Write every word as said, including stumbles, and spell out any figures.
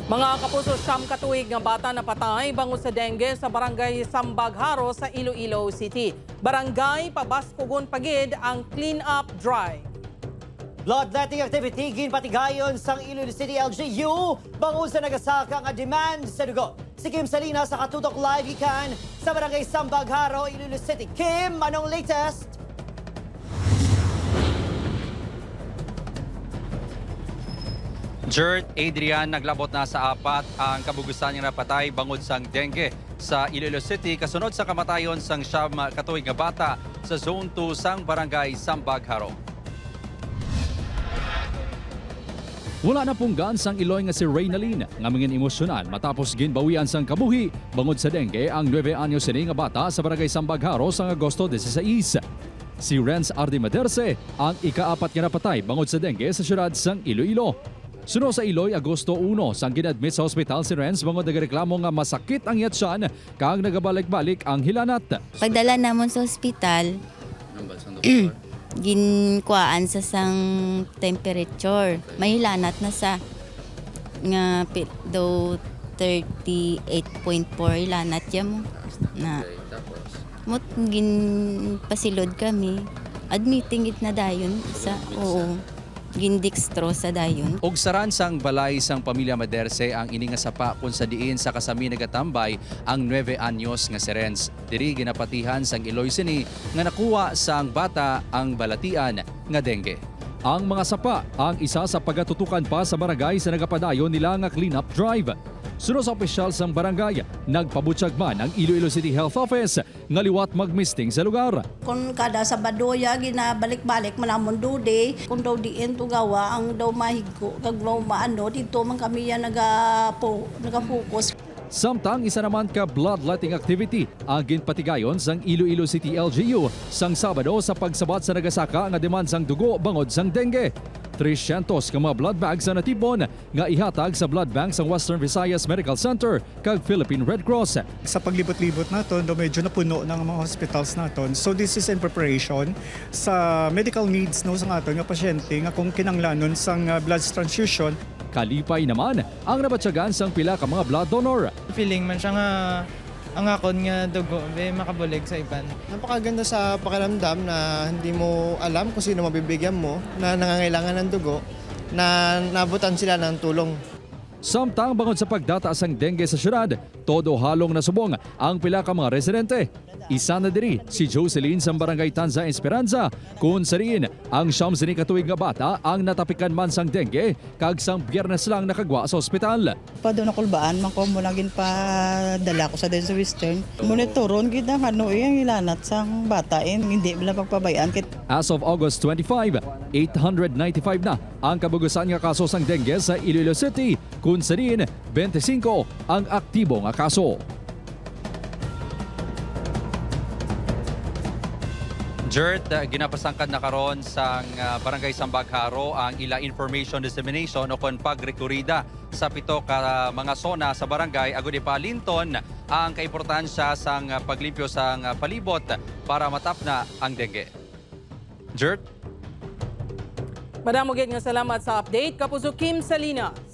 Mga kapuso, siyam ka tuig nga bata napatay bangod sa dengue sa Barangay Sambagharo sa Iloilo City. Barangay, pabaskugon pa gid ang clean-up drive. Bloodletting activity ginpatigayon sang Iloilo City L G U bangod sa nagasaka nga demand sa dugo. Si Kim Salinas nakatutok live gikan sa Barangay Sambagharo, Iloilo City. Kim, anong latest? Jert, Adrian, naglabot na sa apat ang kabugusan nga napatay bangod sang dengue sa Iloilo City kasunod sa kamatayon sang siyam ka tuig nga bata sa Zone two sang Barangay Sambagharo. Wala na punggan sang iloy nga si Reynalyn nga mangin emosyonal matapos ginbawian sang kabuhi bangod sa dengue ang nuebe anyos sini nga bata sa Barangay Sambagharo sang Agosto dieciséis. Si Renz Ardi Maderse ang ikaapat nga napatay bangod sa dengue sa siyudad sang Iloilo. Suno sa iloy, Agosto uno, sang gin-admit sa hospital si Renz bangod nagareklamo nga masakit ang iya tiyan kag nagabalik-balik ang hilanat. Pagdala namon sa hospital, ginkuhaan sa sang temperature. May hilanat na sa nga pi- daw thirty-eight point four hilanat ya mo. Na mut ginpasilod kami. Admitting it na dayon sa oo. Gindextro sa dayon. Ugsaran sang balay sang pamilya Maderse ang ini nga sapa, kun sa diin sa kasami nagatambay ang nuebe anyos nga si Renz. Diri ginapatihan sang iloy sini nga nakuha sang bata ang balatian nga dengue. Ang mga sapa ang isa sa pagatutukan pa sa barangay sa nagapadayon nila nga clean-up drive. Suno sa opisyal sang barangay, nagpabutyag man ang Iloilo City Health Office nga liwat magmisting sa lugar. Kon kada Sabado ya ginabalik-balik man amon duty, kon daw diin to gawa ang daw mahigko kag daw maano, didto man kami ya nagapo, nagafocus. Samtang isa naman ka bloodletting activity ang ginpatigayon sang Iloilo City L G U sang Sabado sa pagsabat sa nagasaka nga demand sang dugo bangod sang dengue. Trescientos ka mga blood bags ang natipon nga ihatag sa blood bank sang Western Visayas Medical Center kag Philippine Red Cross. Sa paglibot-libot naton, do medyo napuno na ang mga hospitals naton. So this is in preparation sa medical needs, no, sa aton nga pasyente nga kung kinahanglanon sang, ah, blood transfusion. Kalipay naman ang nabatyagan sang pila ka mga blood donor. Feeling man siya nga ang akon nga dugo be makabulig sa iban. Napakaganda sa pakiramdam na hindi mo alam kung sino mabibigyan mo na nangangailangan ng dugo, na naabutan sila ng tulong. Samtang bangod sa pagdata sang dengue sa syudad, todo halong nasubong ang pila ka mga residente. Isa na diri si Jocelyn sang Barangay Tanza Esperanza, kun sa diin ang siyam sini ka tuig nga bata ang natapikan man sang dengue kag sang Biyernes lang nakagwa sa ospital. Pado nakulbaan man ko, amo lang ginpadala ko sa dayon sa Western. Monitoron gid ang ano, eh, ang hilanat sang bata, eh, hindi nila pagpabay-an kit. As of August twenty-five, eight hundred ninety-five na ang kabugusan nga kaso sang dengue sa Iloilo City, kun sa diin twenty-five ang aktibo nga kaso. Jert, ginapasangkad na karon sang, ah, Barangay Sambagharo ang ila information dissemination o kon pagrekurida sa pito ka mga sona sa barangay agud ipalinton ang kaimportansya sang paglimpyo sang palibot para matapna ang dengue. Jert? Madamo gid nga salamat sa update, Kapuso Kim Salinas.